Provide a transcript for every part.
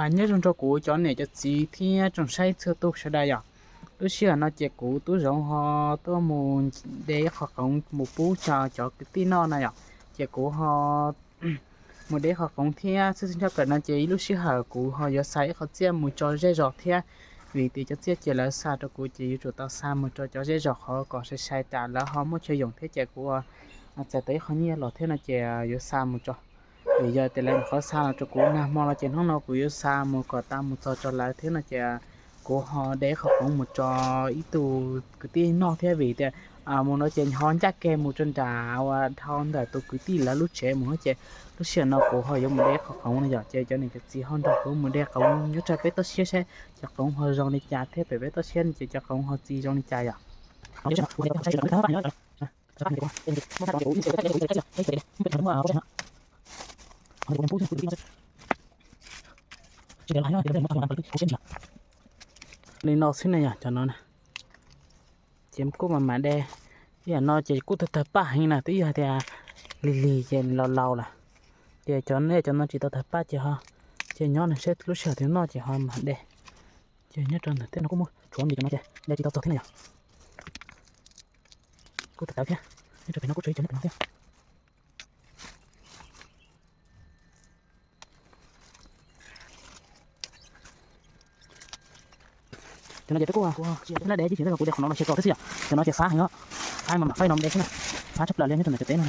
Nyob zoo rau kuv cov niam cov txiv thiab tsoom saib txhua tus sawv daws yom. Lub sij hawm no ces kuv tub zoov ho tuaj mus de ib qho qoov mus pub rau cov kwv tij noj na yom. Ces kuv ho mus de ib qho qoov thiab tshwj xeeb tshaj plaws no ces ib lub sij hawm kuv ho yuav xa ib qho txiaj mus tso zej zos thiab, vim tias cov txiaj ces lawv xa rau kuv ces yuav tsum tau xa mus rau cov zej zos qhov kom sai sai tas lawv ho muaj chaw yoom thiab ces kuv txais tau ib qho nyiaj los thiab no ces yuav xa mus tso. Vim yog tias lawv nyuam qhuav xa los rau kuv nag hmo no ces hnub no kuv yuav xa mus kom tau mus txog rau lawv thiab no ces kuv ho de ib qho qoov mus tso ib tug kwv tij noj thiab vim tias mus no ces ho ncaj ke mus rau nram uas dhau ntawm tus kwv tij lawv lub tsev mus ces lub sij hawm no kuv ho yuav mus de ib qho qoov no yom ces cov niam cov txiv ho nrog kuv mus de qoov nyob rau peb toj siab saib cov qoov ho zoo li cas thiab pem peb toj siab no ces cov qoov ho txi zoo li cas yom. Li no xwb na yom, cov no na. Ces kuj mam mam de, ib yam no ces kuj tawg tawg paj heev na, twb yog tias lig lig ces laus laus lawm. Ces cov nej cov no tsis tau tawg paj ces ho, ces nyob nws seb lub sij hawm twg noj ces ho mam de. Ces nyob rau ntawm tej no kuj muaj tshuav npis cov no ces de tsis tau txog thiab na yom. Kuj tawg tawg thiab, nyob rau pem no kuj tshuav ib co nyob pem no thiab. Cov no ces twb kuj, lab dev tsis tsis kuv de qhov no los xyaw tso thiab xwb yom. Cov no ces fab heev os, fab mas mam faib no de xwb na. Fab tshaj plaws li nyob rau ntawm cov teb no.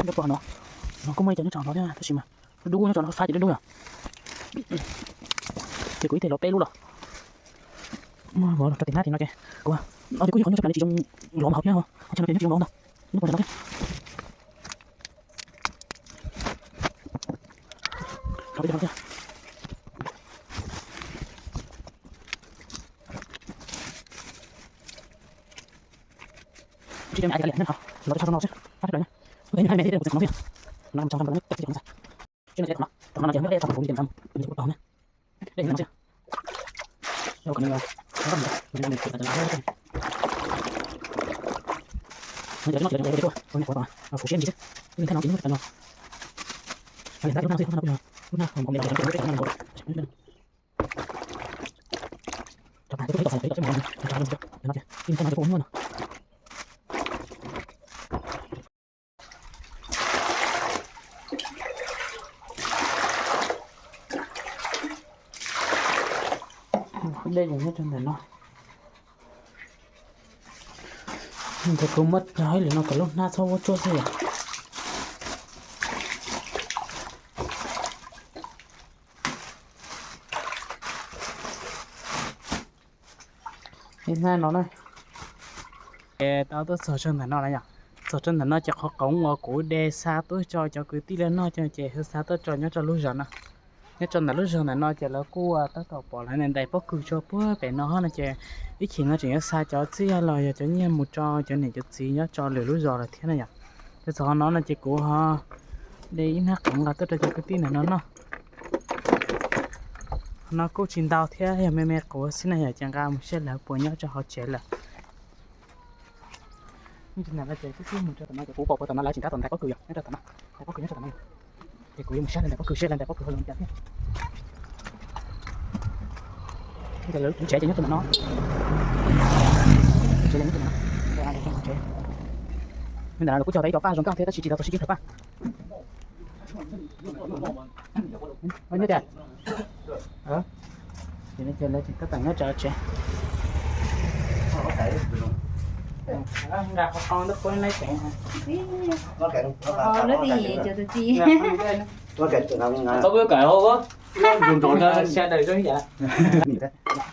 Nyob rau no, no kuj muaj ib co nyob rau no thiab tab sis mas dub dub nyob rau no fab ces dub dub yom. Ces kuv ib teg los peb lub los. Muab vov rau tim hnab tim no ces kuv, no ces kuj yog qhov nyob tshaj plaws li tsis zoo lov mus hauv thiab, qhov chaw no ces nyob tsis zoo lov ntag. Nyob rau no thiab. Tsis cov me aiv li nej ho, los rau no xwb, fab tshaj plaws na. Ua me me thiab kuv tseem qhov no thiab. No mus tso rau no, tsis qhov no, tsis no ces qhov no ces muab dej tso rau kuv mus ces mus tso, kuv tau na. Dej no xwb. Dej nyob rau ntawm no. Ntawd kuv muab rau ib lwm no kom lub hnab txhob vuab tsuab xwb yom. Ib hnab no na. Ces tau tuaj txog rau ntawm no lawm yom. Txog rau ntawm no ces qhov qoov uas kuv de xa tuaj tso cov kwv tij lawv noj ces xa tuaj tso nyob rau lub zos no. Nyob rau ntawm lub zos ntawm no ces lawv kuj tab tom pom lawv ntais pob kws tso puag pem no no ces ib chim no tseem yuav xa cov txiaj los yog cov nyiaj mus rau cov niam cov txiv nyob rau lwm lub zos lawm thiab na yom. Ces txog qhov no no ces kuv ho de ib hnab qoov nqa tuaj rau cov kwv tij ntawm no noj. Qhov no kuj tsis ntau thiab, yog me me quav xwb na yom, ces nqa mus saib lawv puas nyob rau hauv tsev lawm. Nyob rau ntawm no ces kuv pom puag tom no lawv tseem tab tom ntais pob kws yom, nyob rau tom no, ntais pob kws nyob rau tom no. Ces kuv yuav mus saib lawv ntais pob kws seb lawv ntais pob kws ho zoo li cas thiab. Lub tsev ces nyob rau ntawm no. Tsev nyob rau ntawm no. Ntawm no kuj cog tau ib co paj zoo nkauj thiab tab sis tsis tau txog sib cib rau paj. Nyob tias, ces lawv tseem tab tom nyob rau tsev. Nqa qhov qo ntuj puab neb teev. Txhob wb kawm hauv, sawv daws zoo yam.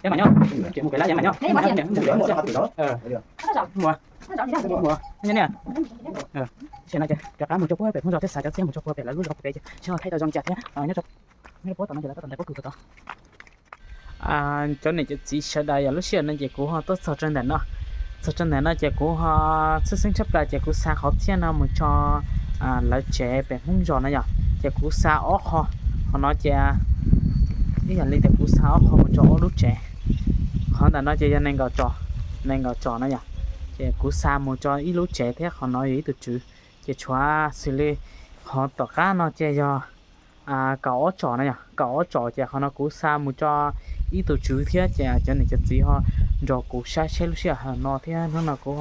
Yav mas nyob, mus kev lab yav mas nyob. Mus, mus, nyob niam. Ces no ces rov qab mus rau puag pem phooj ywg thiab xav cov txiaj mus rau puag pem lawv lub zos puag pem ces seb ho thaij tau zoo li cas thiab. Nyob rau puag tom no ces lawv tab tom ntais pob kws puag tod. Cov niam cov txiv sawv daws, yog lub sij hawm no ces kuv ho tuaj txog rau ntawm no. Txog rau ntawm no ces kuv ho tshwj xeeb tshaj plaws ces kuv xa qhov txiaj no mus tso lawv tsev pem Hmoob zos no yom. Ces kuv xa ob qho, qhov no ces ib yam li tias kuv xa ob qho mus tso ob lub tsev. Qhov ntawm no ces yog nees nkaum tsos, nees nkaum tsos no yom. Ces kuv xa mus tso ib lub tsev thiab qhov no yog ib tug tswv. Ces tshuav xws li qhov tom qab no ces yog kaum ob tsos no yom. kaum ob tsom ces qhov no kuv xa mus tso ib tug tswv thiab ces cov niam cov txiv ho nrog kuv saib seb lub sij hawm no thiab hnub no kuv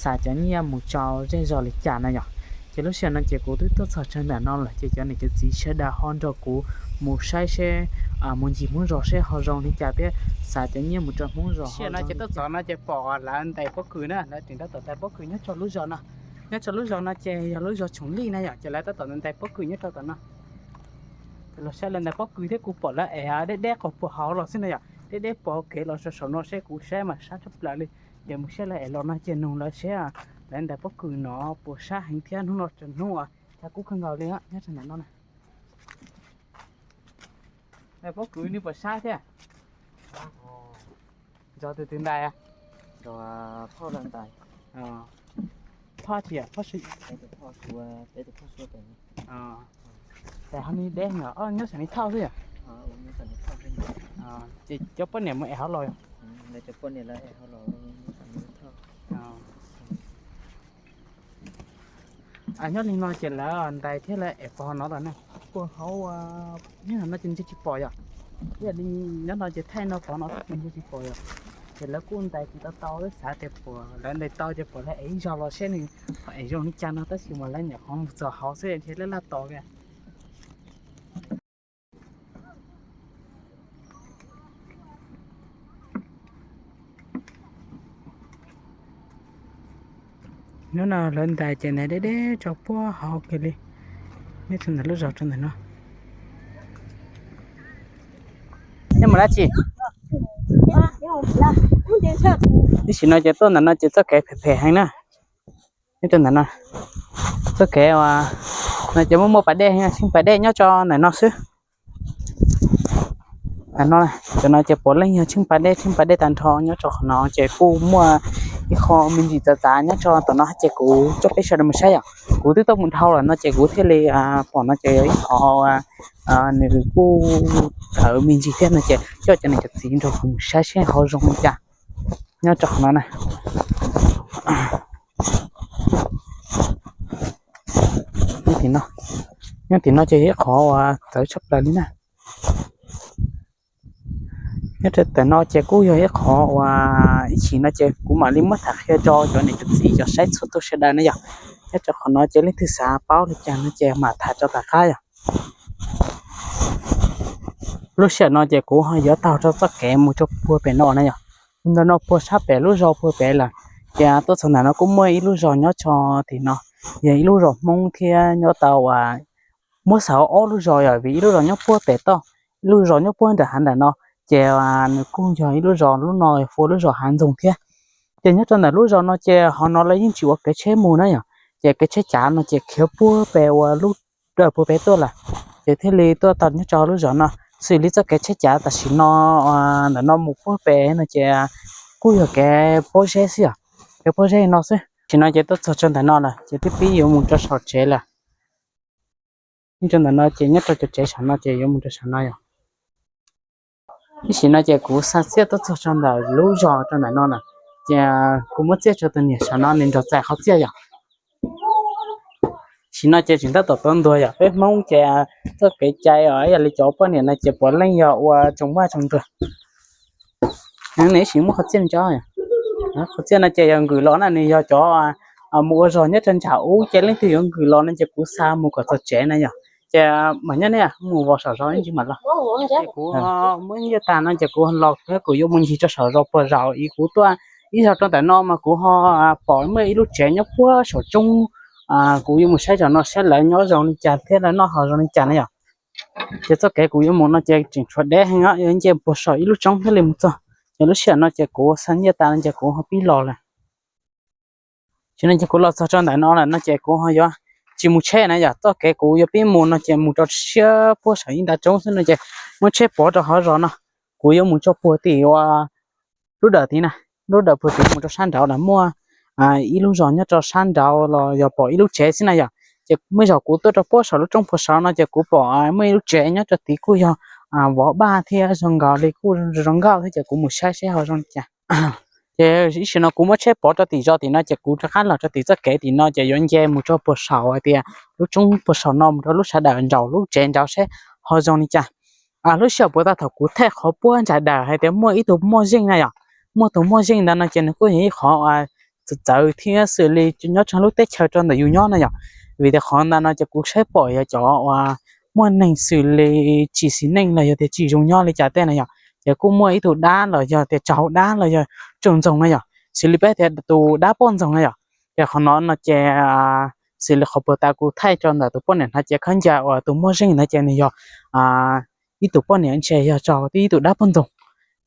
xav cov nyiaj mus tso zej zog li cas na yom. Ces lub sij hawm no ces kuv twb tuaj txog tsev ntawm no lawm ces cov niam cov txiv sawv daws ho nrog kuv mus saib seb mus ncig Hmoob zos seb ho zoo li cas thiab xav cov nyiaj mus rau Hmoob zos. Sij hawm no ces tuaj txog no ces pom lawv ntais pob kws na, lawv tseem tab tom ntais pob kws nyob rau lub zos no. Nyob rau lub zos no ces yog lub zos Tsoom Lij na yom, ces lawv tab tom ntais pob kws nyob rau tom no. Ces los saib lawv ntais pob kws thiab kuv pom lawv ev deb deb qhov puag hauv los xwb na yom, deb deb puag hauv kev los rau saum no seb kuv saib mas sab tshaj plaws li. Ces mus saib lawv ev los no ces nug lawv seb lawv ntais pob kws no puas sab heev thiab hnub no tsaus ntuj cas kub kawg nkaus li nyob rau ntawm no na. Ntais pob kws nws puas sab thiab? Nrog tus twg ntais? Phoj tias, phoj, tes ho nws deb os, nyob saum nws thauj xwb yom. Ces cov poj niam mus ev hauv los yom. Nyob li no ces lawv ntais thiab lawv ev pov no los ne, puag hauv, nyob no ces ntshe tsis pom yom. Ib yam li nyob no ces thaij no pov no ces ntshe tsis pom yom. Ces lawv kuj ntais tsis tau tau, xav tias pom lawv ntais tau ces pom lawv ev ib zaug los seb nws ho ev zoo li cas no, tab sis mas lawv nyuam qhuav mus txog hauv xwb ntshe laj laj tos kiag. Hnub no lawv ntais ces ntais deb deb rau puag hauv kiag li. Nyob rau ntawm lub zos rau ntawm no. Nej mus dab tsi? Tab sis no ces tuaj ntawm no ces txoj kev phem phem heev na. Nyob rau ntawm no, txoj kev no ces muaj muaj pas dej, tsheej pas dej nyob rau ntawm no xwb. No, cov no ces puav leej yog tsheej pas dej, tsheej pas dej tag nrho nyob rau qhov no ces kuj muaj ib qho me ntsis txav txav nyob rau tom no ces kuv coj peb sawv daws mus saib yom. Kuv twb tuaj mus dhau lawm no ces kuv thiaj li pom no ces yog ib qho nws kuj txawv me ntsis thiab no ces coj cov niam cov txiv nrog kuv mus saib seb ho zoo li cas nyob rau qhov no na. Nyob tim no ces yog ib qho uas txawv tshaj plaws li na. Nyob rau ntawm no ces kuj yog ib qho uas ib chim no ces kuv mam li muab tham qhia rau cov niam cov txiv cov saib txhua tus sawv daws na yom. Nyob rau qhov no ces leej twg xav paub li cas no ces mam tham rau tom qab yom. Lub sij hawm no ces kuv ho yuav taug rau txoj kev mus rau puag pem no na yom. Ntawm no puag sab pem lub zos puag pem lawm, ces tuaj txog ntawm no kuj muaj ib lub zos nyob rau tim no, yog ib lub zos Hmoob thiab nyob tau uas muab xav ob lub zos yom, vim ib lub zos nyob puag pem toj, ib lub zos nyob puag nram hav ntawm no, ces nws kuj yog ib lub zos, lub no hu ua lub zos Hav Ntxoog thiab. Ces nyob rau ntawm lub zos no ces hauv no lawv yeej tsis ua kev tsheb mus na yom, ces kev tsheb cav no ces khiav puag pem uas lub dawm puag pem tuaj lawm, ces thiaj li tuaj tau nyob rau lub zos no. Xws li txoj kev tsheb cav tam sim no ntawm no mus puag pem no ces kuj yog kev pob zeb xwb yom, kev pob zeb no xwb. Tam sim no ces tuaj txog rau ntawm no lawm ces twb pib yuav mus rau saum tsev lawm. Nyob rau ntawm no ces nyob rau cov tsev saum no ces yuav mus rau saum no yom. Tam sim no ces kuv xa txiaj tuaj txog rau ntawm lub zos rau ntawm no na, ces kuv muab txiaj rau tus niam saum no nws nrog txais qhov txiaj yom. Tam sim no ces tseem tab tom tuav ntuag yom, peb Hmoob ces txoj kev cai os ib yam li cov poj niam no ces puav leej yog ua tsoos vaj tsoos nruag. Nws ib sim muab qhov txiaj nco, qhov txiaj no ces yog nkws los na, nws yog cov mus ua zog nyob rau nram ub ces leej twg yuav nkws los no ces kuv xa mus kom txog tsev na yom. Ces mam nyob ne, mus vos saum zos ib ntsis mam los. Ces kuv muab nyiaj tag no ces kuv los thiab kuv yuav mus ncig rau saum zos puag zaum ib, kuv tuaj ib zaug rau ntawm no mas kuv ho pom muaj ib lub tsev nyob puag saum roob. Kuv yuav mus saib zos no saib lawv nyob zoo li cas thiab lawv noj haus zoo li cas na yom. Ces txoj kev kuv yuav mus no ces tseem tshuav deb heev, yuav nce puag saum ib lub roob thiaj li mus txog. Ces lub sij hawm no ces kuv xa nyiaj tas no ces kuv ho pib los lawm. Tam sim no ces kuv los txog rau ntawm no lawm no ces kuv ho yuav tsis mus tsheb na yom, txoj kev kuv yuav pib mus no ces mus rau siab puag saum ib nta roob xwb no ces muab tsheb pov rau hauv zos no. Kuv yuav mus tso puag tim ua lub dawm tid na, lub dawm puag tid mus rau sab nraud na, muaj ib lub zos nyob rau sab nraud los yog pom ib lub tsev xwb na yom. Ces muaj zaug kuv tuaj rau puag saum lub roob puag saud no ces kuv pom muaj ib lub tsev nyob rau tid kuj yog vov vaj thiab zoo nkaus li kuj zoo nkauj thiab ces kuv mus saib seb ho zoo li cas. Ces ib sim no kuv muab tsheb pov rau tim zos tim no ces kuv rov qab los rau tim txoj kev tim no ces yuav nce mus rau puag saum hais tias lub roob puag saum no mus rau lub sab dawm nraud lub tsev nraud seb ho zoo li cas. lub sij hawm puag ta thaum kuv thaij qhov puag ntsais dawm hais tias muaj ib tug moj zeej na yom, muaj tus moj zeej ntawd no ces nws kuj yog ib qhov txawv txawv thiab xws li nyob tsev lub teb chaws rau ntawm yus nyob na yom. Vim tias qhov ntawd no ces kuv saib pom yog cov uas muaj neeg xws li tsis xis neej los yog tias tsis zoo nyob li cas tej na yom, ces kuj muaj ib tug dab los yog tias tsaug dab los yog tsaug ntxoog na yom, xws li peb tias tus dab poj ntxoog na yom. Ces qhov no no ces xws li qhov puag ta kuv thaij rau ntawm tus poj niam hnav cev khaub ncaws uas tus moj zeej ntawd ces nws yog ib tug poj niam ntshe yog tsaug tib ib tug dab poj ntxoog.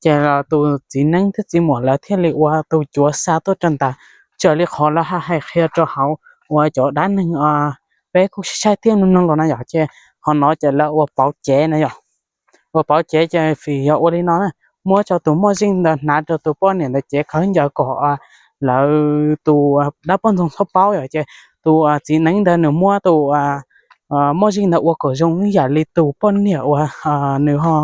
Ces tus txiv neeb thiab txiv muam lawv thiaj li ua tus cuav xa tuaj rau ntawd, raws li qhov lawv hais qhia rau hauv uas cov dab neeg peb kuj saib tiaj mloog los na yom, ces qhov no ces lawv ua pauv cev na yom. Ua pauv cev ces vim yog ua li no na, muab rau tus moj zeej ntawd hnav rau tus poj niam ntawd cev khaub ncaws kom lawv tus dab poj ntxoog txhob paub yom, ces tus txiv neeb ntawd nws muab tus moj zeej ntawd ua kom zoo ib yam li tus poj niam uas nws ho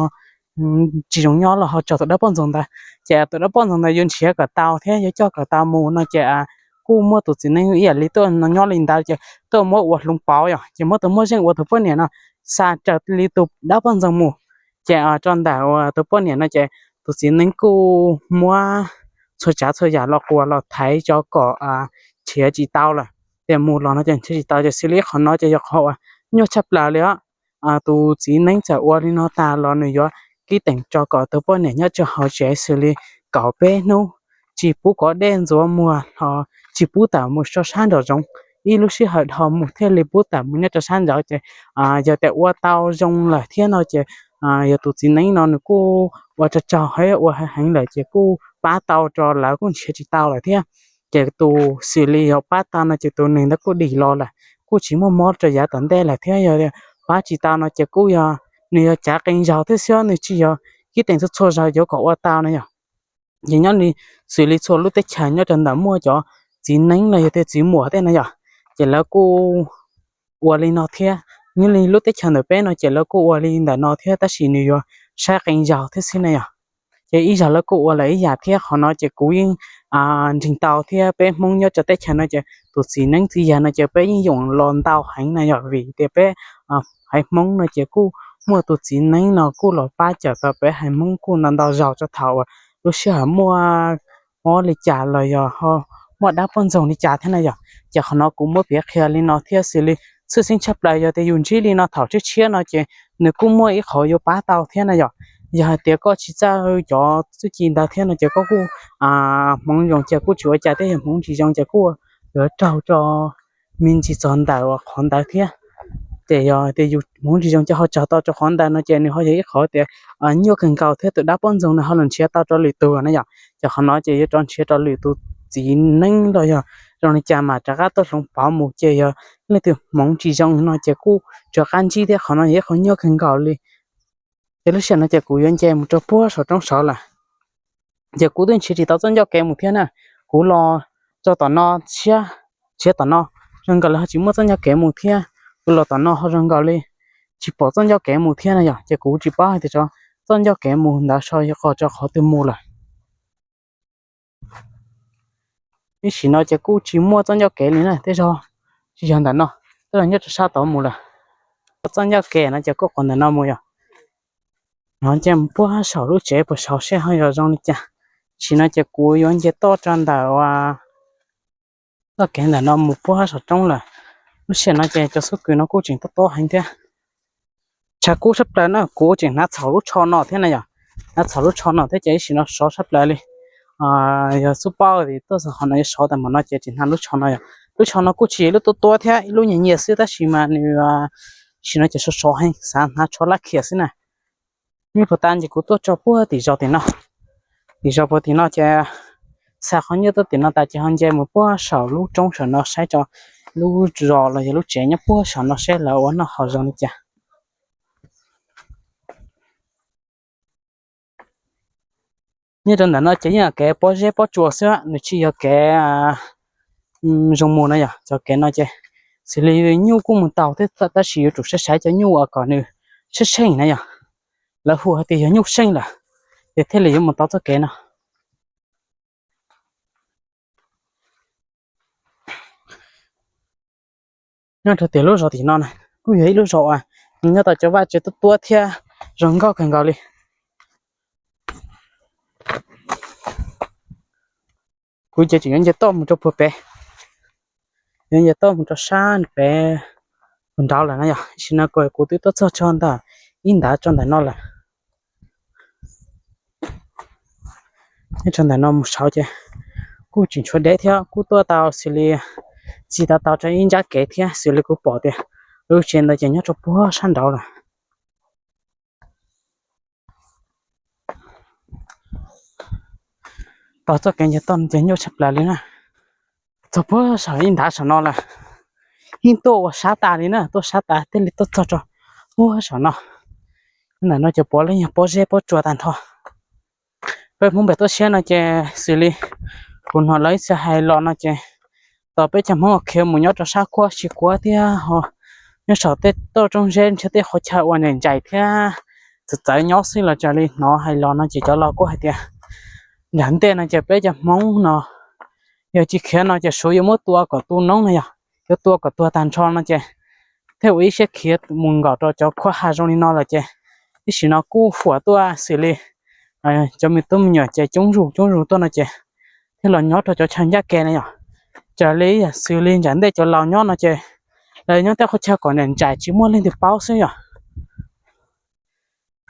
tsis zoo nyob los ho tsaug tus dab poj ntxoog ntawd. Ces tus dab poj ntxoog ntawd yuav nrhiav kom tau thiab yuav coj kom tau mus no ces kuj muaj tus txiv neeb ib yam li tuaj nyob li ntawd ces tuaj muab ua hloov pauv yom, ces muab tus moj zeej ua tus poj niam no xa raws li tus dab poj ntxoog mus. Ces rau ntawm tus poj niam no ces tus txiv neeb kuj muab txhua tsav txhua yam los quas los thaiv tso kom nrhiav tsis tau lawm. Ces mus los no ces nrhiav tsis tau ces xws li qhov no ces yog qhov uas nyuaj tshaj plaws li os. Tus txiv neeb txawm ua li no tag los nws yuav kib teem tso kom tus poj niam nyob rau hauv tsev xws li kaum peb hnub, tsis pub kov dej ntxuav muag los tsis pub tawm mus so sab nraum zoov. Ib lub sij hawm dhau mus thiaj li pub tawm mus nyob rau sab nraud ces yog tias ua tau zoo lawm thiab no ces yog tus txiv neeb no nws kuj ua tsaug tsaug thiab ua heev heev lawm ces kuj pab tau rau lawv kuj nrhiav tsis tau lawm thiab. Ces tus xws li yog pab tau no ces tus neeg ntawd kuj dim los lawm, kuj tsis muaj mob rau yav tom ntej lawm thiab. Yog pab tsis tau no ces kuj yog nws yog cav qee zaug thiab xwb, nws tsis yog kib teem txhua txhua zaug yuav kom ua tau na yom. Ces nyob li xws li txhua lub teb chaws nyob rau ntawm muaj cov txiv neeb los yog tias txiv muam tej na yom, ces lawv kuj ua li no thiab. Nyob li lub teb chaws ntawm peb no ces lawv kuj ua li ntawm no thiab tab sis nws yuav saib qee zaug thiab xwb na yom. Ces ib zaug lawv kuj ua lawm ib yam thiab. Qhov no ces kuv yeej ntseeg tau thiab peb Hmoob nyob rau teb chaws no ces tus txiv neeb txiv yawg no ces peb yeej yoom los ntau heev na yom, vim tias peb haiv Hmoob no ces kuj muaj tus txiv neeb no kuj los pab cawm tau peb haiv Hmoob kuj ntau ntau zaus txog thaum uas lub sij hawm muaj mob li cas los yog muaj dab poj ntxoog li cas thiab na yom. Ces qhov no kuv muab piav qhia li no thiab xws li tshwj xeeb tshaj plaws yog tias yus ntsib li no thaum tshiab tshiab no ces nws kuj muaj ib qhov yuav pab tau thiab na yom. Yog hais tias koj tsis txawj cov txuj ci ntawd thiab no ces koj kuj hmoov zoo ces kuj tsis ua cas thiab, yog hmoov tsis zoo ces kuj yuav raug rau me ntsis txog ntawm qhov ntawd thiab. Ces yog tias yus hmoov tsis zoo ces ho tsaug tau rau qhov ntawd no ces nws ho yog ib qhov tias nyuaj kawg nkaus thiab tus dab poj ntxoog nws ho los nrhiav tau rau lwm tus na yom. Ces qhov no ces yuav rov nrhiav rau lwm tus txiv neeb los yog zoo li cas mam rov qab tuaj hloov pauv mus ces yog leej twg hmoov tsis zoo no ces kuj rov qab ntsib thiab. Qhov no yog ib qhov nyuaj kawg nkaus li. Ces lub sij hawm no ces kuv yuav nce mus rau puag saum roob saud lawm. Ces kuv twb nrhiav tsis tau txoj ncauj kev mus thiab na. Kuv los txog tom no, nrhiav tom no zoo nkaus li ho tsis muaj txoj ncauj kev mus thiab. Kuv los tom no ho zoo nkaus li tsis pom txoj ncauj kev mus thiab na yom. Ces kuv tsis paub hais tias txoj ncauj kev mus ntawd so qos rau qhov twg mus lawm. Ib sim no ces kuj tsis muaj txoj ncauj kev li na, tej zaug tsis yog ntawm no, tej zaug nyob rau sab tod mus lawm. Txoj ncauj kev no ces kuj qhov ntawm no mus yom. No nce mus puag saum lub tsev puag saud seb ho yog zoo li cas. Sim no ces kuv yuav nce toj rau ntawm txoj kev ntawm no mus puag saum roob lawm. Lub sij hawm no ces cov xub kws no kuj tseem tob tob heev thiab. Tshav kub tshaj plaws na, kuv tseem hnav txhaum lub tsho no thiab na yom. Hnav txhaum lub tsho no thiab ces ib sim no sov tshaj plaws li. Yog xub paub tias tuaj txog qhov no yuav sov tas mus no ces tseem hnav lub tsho no yom. Lub tsho no kuj tsis yog ib lub tuab tuab thiab, ib lub nyias nyias xwb tab sis mas nws ib sim no ces sov sov heev, xav hnav tsho lab khiam xwb na. Nyob puag ta ces kuv tuaj tso puag tim zos tim no. Tim zos puag tim no ces xa qhov nyiaj tuaj tim no tas ces ho nce mus puag saum lub roob saum no saib tso lub zos los yog lub tsev nyob puag saum no seb lawv ua noj haus zoo li cas. Nyob rau ntawm no ces yeej yog kev pob zeb pob tsuas xwb, nws tsis yog kev zoo mus na yom. Cov kev no ces xws li nyuj kuj mus tau thiab tab sis yuav tsum saib saib cov nyuj uas kom nws seej seej na yom. Lawv hu hais tias yog nyuj seej lawm ces thiaj li yuav mus tau txoj kev no. Nyob rau tim lub zos tim no na, kuj yog ib lub zos uas nyob tau cov vaj tsev tuab tuab thiab Zoo nkauj kawg nkaus li. Kuv ces tseem yuav nce toj mus rau puag pem, yuav nce toj mus rau sab pem puag nraud lawm no yog. Tam sim no kuv twb tuaj txog tso ntawm ib ntav tso ntawm no lawm. Nyob rau ntawm no mus saud ces kuj tseem tshuav deb thiab, kuj tuaj tau xws li txij tau tau rau ib nrab kev thiab, xws li kuv pom tias lub tsev ntawd ces nyob rau puag sab nraud lawm. Tos txoj kev nce toj ces nyuaj tshaj plaws li na. Txog puag saum ib ntav saum no lawm, yeej tuaj ua sab tas li na, tuaj sab tas thiaj li tuaj txog rau puag saum no. Ntawm no ces puav leej yog pob zeb pob tsuas tag nrho. Peb Hmoob pem tuaj siab no ces xws li kuv hnov lawv ib txhia hais los no ces, tos peb cov Hmoob khiav mus nyob rau sab kuab tsis kuab thiab ho nyob saum tej toj roob zeb nrhiav tej qhov chaw uas nws ntsais thiab txawv txawv nyob xwb los raws li hnov hais los no ces cov laus kuj hais tias, nram ntej no ces peb cov Hmoob no yog tsis khiav no ces Suav yuav muab tua kom tu noob no yog, yuav tua kom tuag tag nrho no ces thiaj ua ib siab khiav mus nkaum rau cov khuab ha zoo li no lawm ces, ib sim no kuj huam tuaj xws li cov me tub me nyuam ces coob zus coob zus tuaj no ces thiaj los nyob rau cov chaw ncaj ke na yom. Raws li yam xws li nram ntej cov laus nyob no ces lawv nyob tej qhov chaw kom ntsais tsis muaj leej twg paub xwb yom.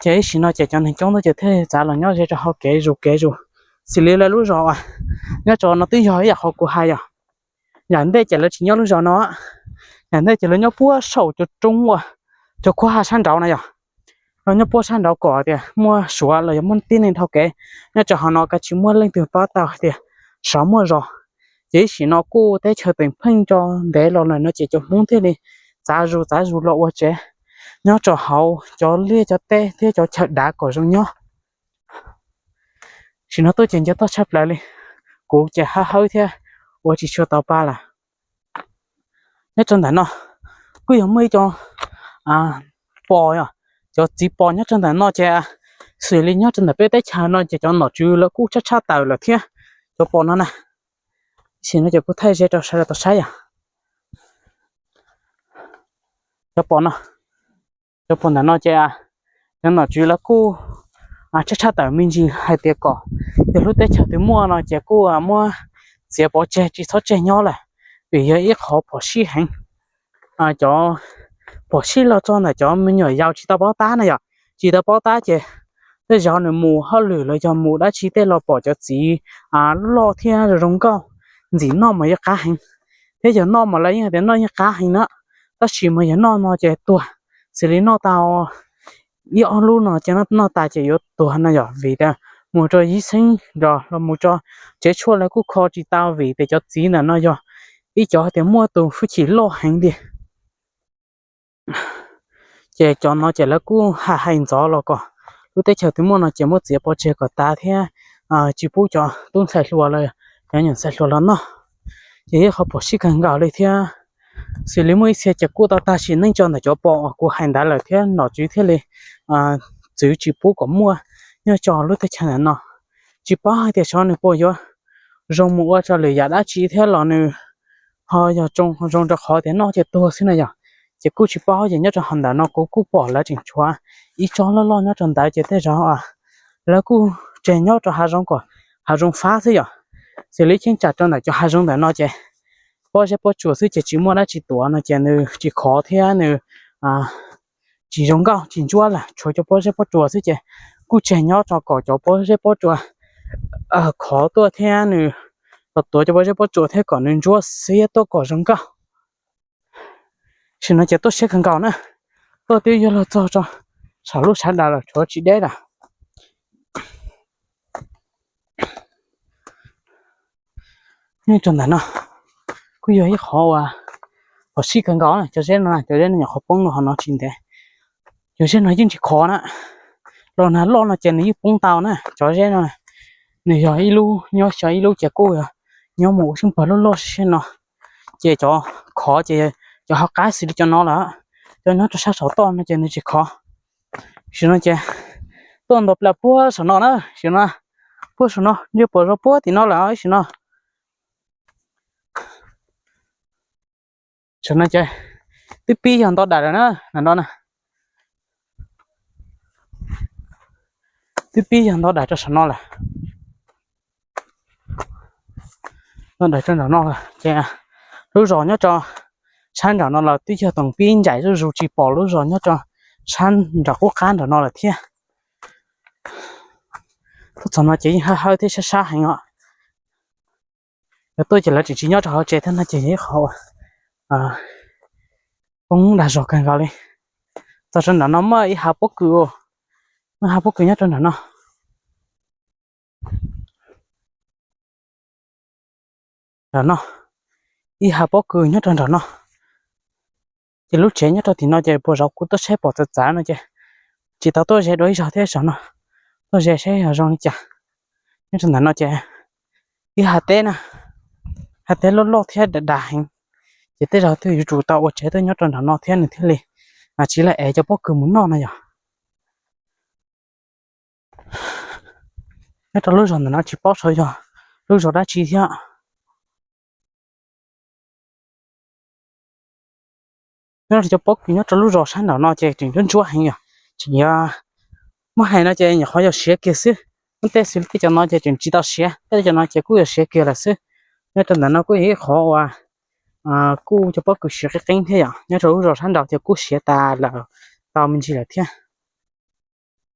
Ces ib sim no ces cov neeg coob tuaj ces thiaj txav los nyob ze rau hauv kev zus kev zus. Xws li lawv lub zos nyob rau no twb yog ib yam qhov kuv hais yom. Nram ntej ces lawv tsis nyob lub zos no, nram ntej ces lawv nyob puag saum cov roob uas cov khuab ha sab nraud na yom. Lawv nyob puag sab nraud kom tias muaj Suav los yog muaj tib neeg dhau kev nyob rau hauv no kav tsis muaj leej twg paub tau hais tias saud muaj zos. Ces ib sim no kuj teb chaws teem pheej tso ntev los lawm no ces cov Hmoob thiaj li txav zus txav zus los ua tsev nyob rau hauv cov liaj cov teb thiab cov chaw dav kom zoo nyob. Sim no tuaj ces nce toj tshaj plaws li, kuv ces hawb hawb thiab ua tsis tshua tau pa lawm. Nyob rau ntawm no kuj yog muaj ib co pos yom, cov txiv pos nyob rau ntawm no ces xws li nyob rau ntawm peb teb chaws no ces cov nom tswv lawv kuj tshaj tshaj tawm lawm thiab. Cov pos no na, sim no ces kuv thaij ze rau sawv daws tau saib yom. Cov pos no, cov pos ntawm no ces cov nom tswv lawv kuj tshaj tshaj tawm me ntsis hais tias kom yog lub teb chaws twg muaj no ces kuj muab txiav pov tseg tsis txhob tseg nyob lawm, vim yog ib qhov phom sij heev. Cov phom sij los txog ntawm cov me nyuam yaus tsis tau paub tab na yom, tsis tau paub tab ces tej zaum nws mus hauj lwm los yog mus dab tsi tej los pom cov txiv loj thiab zoo nkauj ntxim noj mas yeej qab heev, thiab yog noj mas lawv yeej hais tias noj yeej qab heev na, tab sis mas yog noj no ces tuag, xws li noj tau ib ob lub no ces noj tas ces yuav tuag no yom, vim tias mus rau yib xeeb nrog los mus rau tsev tshuaj lawv kuj kho tsis tau vim tias cov txiv ntawm no yog ib cov tias muaj tus hwj chim loj heev li. Ces cov no ces lawv kuj hais hais ntxov los kom lub teb chaws twg muaj no ces muab txiav pov tseg kom tas thiab tsis pub cov tub ntxhais hluas los cov nyuam ntxhais hluas los noj. Ces ib qhov phom sij kawg nkaus li thiab. Xws li muaj ib txhia ces kuj tau tag sim neej tso ntawm cov pos uas kuv hais ntawd lawm thiab nom tswv thiaj li txwv tsis pub kom muaj nyob tso lub teb chaws ntawm no. Tsis paub hais tias xyov nws puas yuav zoo mus ua rau lwm yam dab tsi thiab los nws ho yog zoo rau qhov tias noj ces tuag xwb na yom. Ces kuj tsis paub ces nyob rau hauv ntawm no kuv kuj pom lawv tseem tshuav ib tsob loj loj nyob rau ntawd ces tej zaum lawv kuj tseg nyob rau hav zoov kom hav zoov fab xwb yom. Xws li cheeb tsam rau ntawm cov hav zoov ntawm no ces pob zeb pob tsuas xwb ces tsis muaj dab tsi tuav no ces nws tsis khov thiab nws tsis zoo nkauj tsis ntsuab lawm, tshuav cov pob zeb pob tsuas xwb ces kuj tseg nyob rau kom cov pob zeb pob tsuas khov tuaj thiab nws los tuav cov pob zeb pob tsuas thiab kom nws ntsuab xiab tuaj kom zoo nkauj. Sim no ces tuaj siab kawg nkaus na, tuaj twb yuav luag txog rau saum lub sab daws los tshuav tsis deb lawm. Nyob rau ntawm no kuj yog ib qhov uas phom sij kawg nkaus, cov zeb no, cov zeb no nyuam qhuav poob rau hauv no tsis ntev. Cov zeb no yeej tsis khov na, los nag loj no ces nws yeej poob tau na. Cov zeb no nws yog ib lub nyob xyov ib lub ces kuj nyob mus ua xyoob pawg loj loj sib sib no, ces cov khov ces cov hauv qab xws li cov no lawm, cov nyob rau sab saum toj no ces nws tsis khov. Sim no ces tuaj nto plas puag saum no na, sim no puag saum no ntsej puas zog puag tim no lawm sim no. Saum no ces twb pib yog nto dam lawm na, no na. Twb pib yog ntau daim rau saum no lawm. Ntau daim rau nram no lawm ces lub zos nyob rau sab nram no los twb yog toom pib ncaim zuj zus tsis pom lub zos nyob rau sab nram qub qab nram no lawm thiab. Tuaj txog no ces yeej hawb hawb thiab sab sab heev os. Yog tuaj ces lawv tseem tsis nyob rau hauv tsev thiab no ces yog ib qhov poob dag zog kawg nkaus li. Txog rau nram no muaj ib hav pob kws, muaj hav pob kws nyob rau nram no. Nram no, ib hav pob kws nyob rau nram no. Ces lub tsev nyob rau tim no ces puas zaum kuv tuaj saib pom txawv txawv no ces tsis tau tuaj ze dua ib zaug thiab zaum no, tuaj ze saib yog zoo li cas. Nyob rau ntawm no ces ib hav teb na, hav teb loj loj thiab dav dav heev. Ces tej zaum twb yuav tsum tau ua tsev tuaj nyob rau nram no thiab nws thiaj li tsis laj ev cov pob kws mus noj no yog. Nyob rau lub zos ntawm no tsis paub saib yog lub zos dab tsi thiab. Nyob rau cov pob kws nyob rau lub zos sab nraum no ces tseem ntsuab ntsuab heev yog, tseem yog muab hais no ces nyuam qhuav yog siav kiag xwb. Muab tej xws li tej cov no ces tseem tsis tau siav, tej cov no ces kuj yog siav kiag lawm xwb. Nyob rau ntawm no kuj yog ib qhov uas kuj cov pob kws siav qeeb qeeb thiab yom, nyob rau lub zos sab nraud ces kuj siav tas lawm tau me ntsis lawm thiab.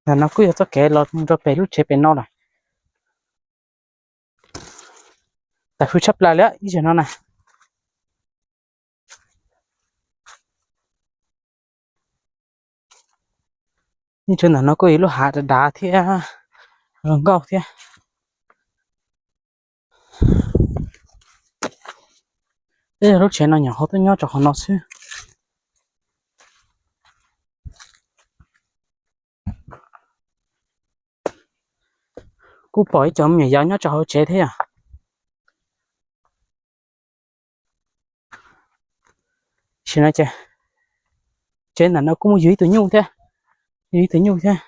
Ntawm no kuj yog txoj kev los mus rau pem lub tsev pem no lawm. Tas hws tshaj plaws li ib zaug no na. Nyob rau ntawm no kuj yog lub hav dav dav thiab zoo nkauj thiab. Peb yog lub tsev no nyuam qhuav tuaj nyob rau qhov no xwb. Kuj pom ib co me nyuam yaus nyob rau hauv tsev thiab yom. Sim no ces tsev ntawm no kuj muaj yug ib tug nyuj thiab, yug ib tug nyuj thiab.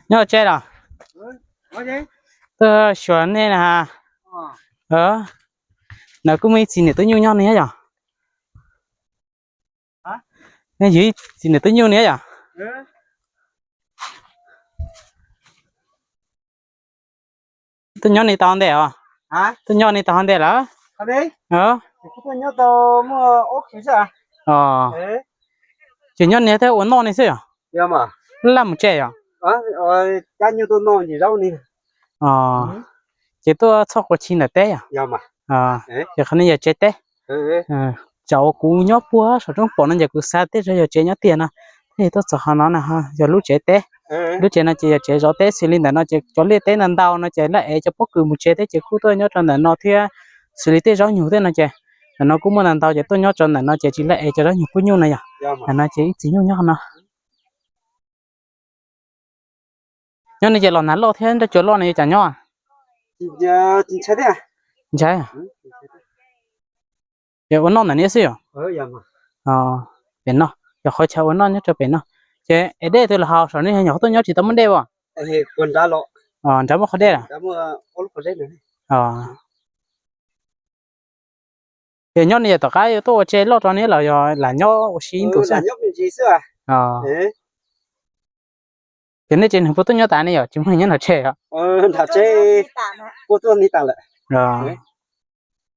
Nyob tsev los? Tuaj xyuas nej na. Ntawm kuj muaj ib txiv niam tub nyuj nyob ne yom. Yug ib txiv niam tub nyuj ne yom. Tuaj nyob ni tau ntej os? Tuaj nyob ni tau ntej lawm? Ces nyob ni thiab ua noj ni xwb yom? Laj mus tsev yom? Ces tuaj txhoj qua tshi ntawm teb yom? Ces qhov no yog tsev teb. Tsam uas kuv nyob puag saum roob pom no ces kuv xav tej zaum yog tsev nyob tiag no, thiaj tuaj txog qhov no na, yog lub tsev teb. Lub tsev no ces yog tsev zov teb, xws li ntawm no ces cov liaj teb ntau ntau no ces laj ev cov pob kws mus tsev thiab ces kuj tuaj nyob rau ntawm no thiab. Xws li tej zaub nyug thiab no ces ntawm no kuj muaj ntau ntau ces tuaj nyob rau ntawm no ces tsis laj ev cov zaub nyug pub nyuj no yom. Ntawm no ces ib txiv nyuj nyob no. Nyob no ces los nag loj thiab nroj cua loj no yuav cas nyob? Ntshai. Ces ua noj ntawm no xwb yom? Pem no, yog qhov chaw ua noj nyob rau pem no. Ces es dej twg los haus saum no, nyuam qhuav tuaj nyob tsis tau muaj dej as? Nrad muaj qhov dej lawm. Ces nyob no yog tom qab yuav tuaj ua tsev loj rau ne los yog lam nyob ua si ib ntus xwb? Ces nej tsev neeg puas tuaj nyob tas ne yom, tsis muaj neeg nyob nram tsev os?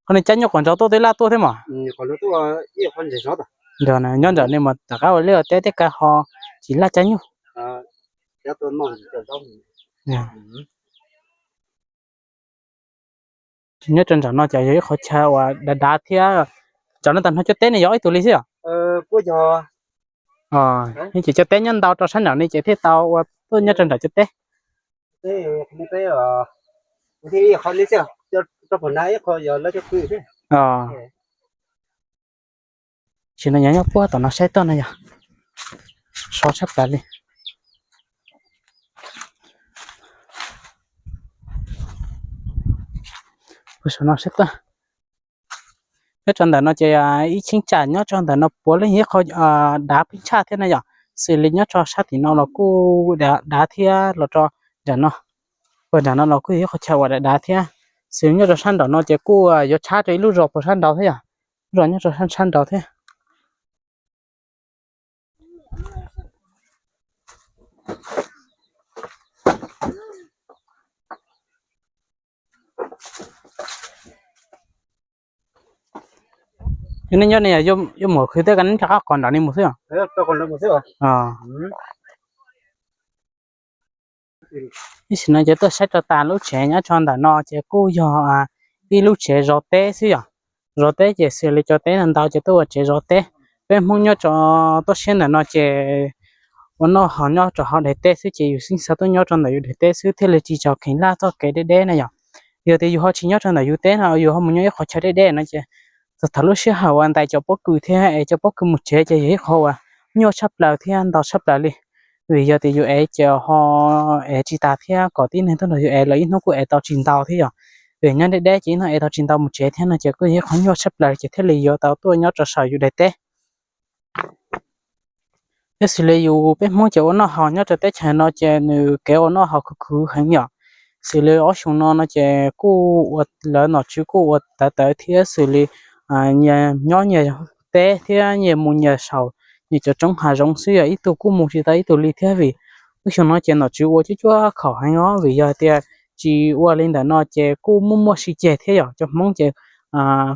Qhov no cab nyuj quav ntsauv tuaj twb laj tuaj thiab mas. Nyob nram no mas tom qab ua liaj ua teb tej kawg ho tsis laj cab nyuj. Nyob rau nram no ces yog ib qhov chaw uas dav dav thiab. Nram no tag nrho cov teb ne yog ib tug li xwb os? Ces cov teb nyob ntau rau sab nram no ces thiaj tau ua tuaj nyob rau nram cov teb. Tam sim no nyob nyob puag tom no saib tuaj no yog so tshaj plaws li. Puag saum no saib tuaj. Nyob rau ntawm no ces ib cheeb tsam nyob rau ntawm no puav leej yog ib qho dav pheej tshaj thiab na yom. Xws li nyob rau sab tim no los kuj dav thiab los rau nram no. Puag nram no los kuj yog ib qho chaw uas dav dav thiab. Xws li nyob rau sab nraum no ces kuj yuav tshab rau ib lub zos puag sab nraud thiab yom. Lub zos nyob rau sab nraud thiab. Nej nyob ne, yuav mus khwv teb ko neb rov qab qos nram ni mus xwb. Ib sim no ces tuaj saib rau tas lub tsev nyob rau ntawm no ces kuj yog ib lub tsev zov teb xwb yom. Zov teb ces xws li cov teb ntau ntau ces tuaj ua tsev zov teb. Peb Hmoob nyob rau toj siab ntawm no ces ua noj haus nyob rau hauv daim teb xwb ces yus yeej xav tuaj nyob rau ntawm yus daim teb xwb thiaj li tsis txhob kheev laj txoj kev deb deb na yom. Yog tias yus ho tsis nyob rau ntawm yus teb no, yus ho mus nyob ib qhov chaw deb deb no ces txog thaum lub sij hawm uas ntais cov pob kws thiab es cov pob kws mus tsev ces yog ib qhov uas nyuaj tshaj plaws thiab ntau tshaj plaws li. Vim yog tias yus ev ces ho ev tsis tas thiab kom tib neeg tuaj nrog yus ev lawv ib hnub kuj ev tau tsis ntau thiab yom. Vim nyob deb deb ces ib hnub ev tau tsis ntau mus tsev thiab no ces kuj yog ib qhov nyuaj tshaj plaws ces thiaj li yuav tau tuaj nyob rau saum yus daim teb. Thiab xws li yus peb Hmoob ces ua noj haus nyob rau teb chaws no ces nws kev ua noj haus khwv khwv heev yom. Xws li ob xyoo no no ces kuj ua lawv nom tswv kuj ua tawv tawv thiab xws li nyias nyob nyias teb thiab nyias mus nyias saum nyias cov roob hav zoov xwb yom, ib tug kuj mus tsis tau ib tug li thiab vim lub xyoo no ces nom tswv ua cuab cuab khaum heev os vim yog tias tsis ua li ntawm no ces kuj muaj muaj sib ceg thiab yom, cov Hmoob ces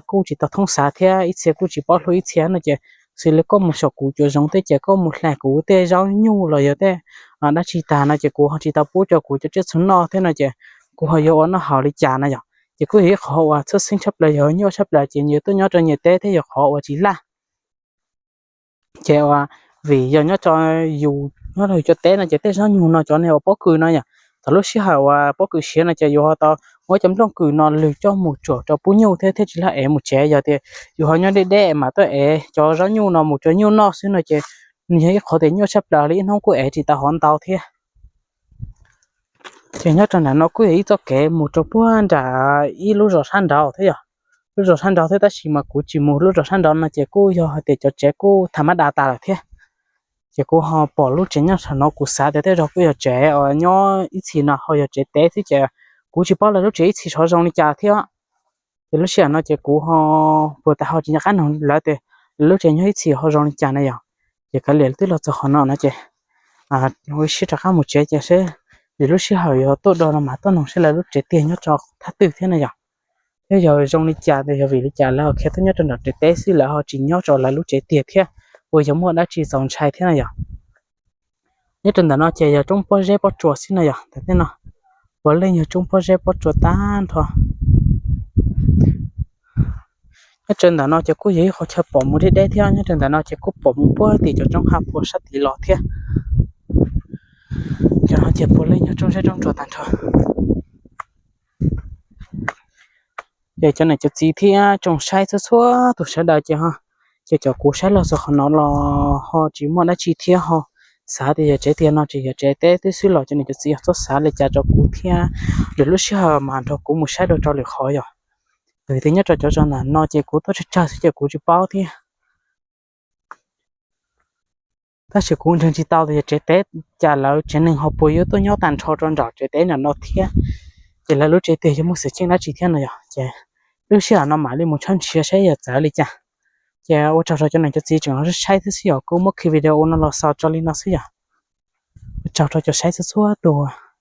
kuj tsis tau thoob xav thiab ib txhia kuj tsis paub hlub ib txhia no ces xws li koj mus saum kuv cov zoov tej ces koj mus hlais kuv tej zaub nyuj los yog tej dab tsi tag no ces kuv ho tsis tau pub rau kuv cov tsiaj txhu noj thiab no ces kuv ho yuav ua noj haus li cas na yom. Ces kuj yog ib qhov uas txhawj xeeb tshaj plaws yog nyuaj tshaj plaws ces nyias tuaj nyob rau nyias teb thiab yog qhov uas tsis laj. Ces uas vim yog nyob rau yus nyob rau yus cov teb no ces tej zaub nyuj no cov niag uas pob kws no yom, thaum lub sij hawm uas pob kws siav no ces yus ho tau muab cov nplooj kws no lwg coj mus tsuam rau pub nyuj thiab thiaj tsis laj ev mus tsev. Yog tias yus ho nyob deb deb mas tuaj ev cov zaub nyuj no mus rau nyuj noj xwb no ces nws yog ib qhov tias nyuaj tshaj plaws li ib hnub kuj ev tsis tau hov ntau thiab. Ces nyob rau nram no kuj yog ib txoj kev mus rau puag nram ib lub zos sab nraud thiab yom. Lub zos sab nraud thiab tab sis mas kuv tsis mus lub zos sab nraud no ces kuj yog hais tias cov tsev kuj tham mab da tas lawm thiab. Ces kuv ho pom lub tsev nyob saum no kuv xav tias tej zaum kuj yog tsev uas nyob ib txhis no ho yog tsev teb xwb ces kuv tsis paub lawv lub tsev ib txhis ho zoo li cas thiab. Ces lub sij hawm no ces kuv ho puas tas ho tsis nco qab noog lawv tias lawv lub tsev nyob ib txhis ho zoo li cas na yom. Ces kav liam twb los txog qhov no no ces ua ib siab rov qab mus tsev ces seb vim lub sij hawm yuav tuaj do no mas tuaj noog seb lawv lub tsev tiag nyob rau thaj twg thiab na yom. Thiab yog zoo li cas, yog vim li cas lawv ho khiav tuaj nyob rau nram tsev teb xwb lawv ho tsis nyob rau lawv lub tsev tiag thiab, uas yog muaj dab tsi txaus ntshai thiab na yom. Nyob rau ntawm no ces yog roob pob zeb pob tsuas xwb na yom, ntawm tej no puav leej yog roob pob zeb pob tsuas tag nrho. Nyob rau ntawm no ces kuj yog ib qhov chaw pom mus deb deb thiab, nyob rau ntawm no ces kuj pom mus puag tim cov roob hav pua sab tid los thiab. Cov no ces puav leej yog roob zeb roob tsuas tag nrho. Ces cov niam cov txiv thiab tsoom saib txhua txhua tus sawv daws ces ho, ces cov kuv saib los txog qhov no los ho tsis muaj dab tsi thiab ho xav tias yog tsev tiag no tsis yog tsev teb twb xwb los cov niam cov txiv txhob xav li cas rau kuv thiab. Lwm lub sij hawm mas nrog kuv mus saib dua rau lwm qhov yom. Vim tias nyob rau cov zos ntawm no ces kuv tuaj tsawg tsawg xwb ces kuv tsis paub thiab. Tab sis kuv ntseeg tsis tau tias yog tsev teb, cas lawv tsev neeg ho puas yuav tuaj nyob tag nrho rau nram tsev teb nram no thiab. Ces lawv lub tsev tiag yog muaj xwm txheej dab tsi thiab no yom. Ces lub sij hawm no mam li mus tshawb nrhiav saib yog txawv li cas. Ces ua tsaug rau cov niam cov txiv tseem saib xwb xwb yom, kuv muab khi video no los xaus tso li no xwb yom. Ua tsaug rau cov saib txhua txhua tus.